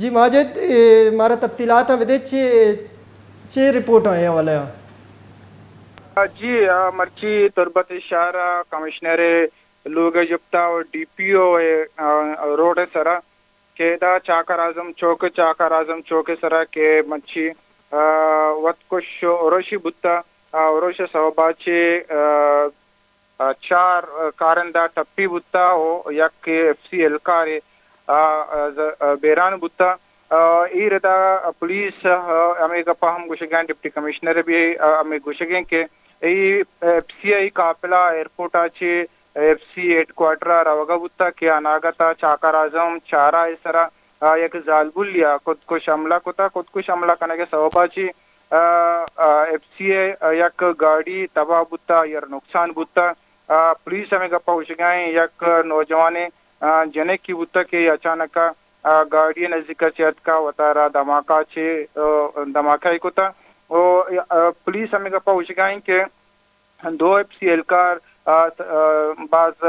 جی ماجد، اے، مارا تفصیلات ہم بدے، چے، چے رپورٹ آئے حوالے ہاں؟ آ، جی، آ، مرچی تربت شہر ء کمشنر لوگ جپتا و ڈی پی او ء، آ، روڈ ء سرا کہ ادا چاکر اعظم چوک، چاکر اعظم چوک ء سرا کہ مرچی، آ، وت کش اروشی بوتا، آ، اروش ء سوبا چے، آ، آ، چار، آ، کارندہ ٹپی بوتا و یک ایف سی اہلکارے، آ، آ، ز-، آ، بیران بوتا۔ آ، اے ردا پولیس، آ، ہمے گپا ہم گوشگیں، ڈپٹی کمشنر بھی، آ، ہمے گوشگیں کہ اے ایف سی آئی قافلہ ایئرپورٹ ء چہ ایف سی ہیڈ کوارٹر ء روگا بوتا کہ اناگت ء چاکر اعظم چارہ ء سرا، آ، یک زالبولی ء خودکش حملہ کتا۔ خودکش حملہ کنگ ء سوبا چہ، آ، آ، ایف سی ء یک گاڑی تباہ بوتا، آئی ء نقصان بوتا۔ آ، پولیس ہمے گپا گوشگا ایں، یک نوجوانیں، آ، جنکے بوتگ کہ اچانک ء، آ، گاڑی ء نزیک ء چہ اتکا وتارا دھماکہ چہ، آ، دھماکہ ء کتا۔ و، آ، پولیس ہمے گپا گوشگا ایں کہ دو ایف سی اہلکار، آ، آ، باز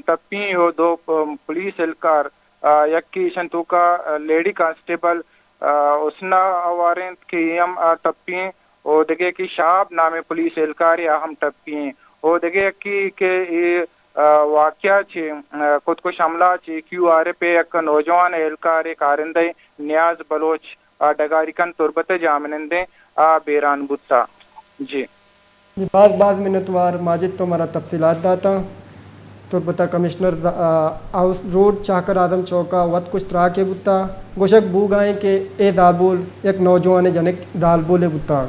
ٹپی و دو، آ، پولیس اہلکار، آ، یکے ایشان توکا، آ، لیڈی کانسٹیبل، آ، حسنہ آوار انت کہ اے ہم، آ، ٹپی و دگہ یکے شہاب نامیں پولیس اہلکارے آ ہم ٹپی انت۔ و دگہ یکے کہ اے، آ، واقعہ چہ، آ، خودکش حملہ چہ کیو آر ایف ء یک نوجوان اہلکارے کارندہ نیاز بلوچ، آ، ڈگاری کن تربت ء جاہمنندیں، آ، بیران بوتا۔ جی۔ جی، باز باز منتوار ماجد، تو مارا تفصیلات داتا۔ تربت ء کمشنر ز-، آ، ہاؤس روڈ چاکر اعظم چوک ء وت کش تراکے بوتا۔ گوشگ بوگا ایں کہ اے زالبول یک نوجوان جنک زالبولے بوتا۔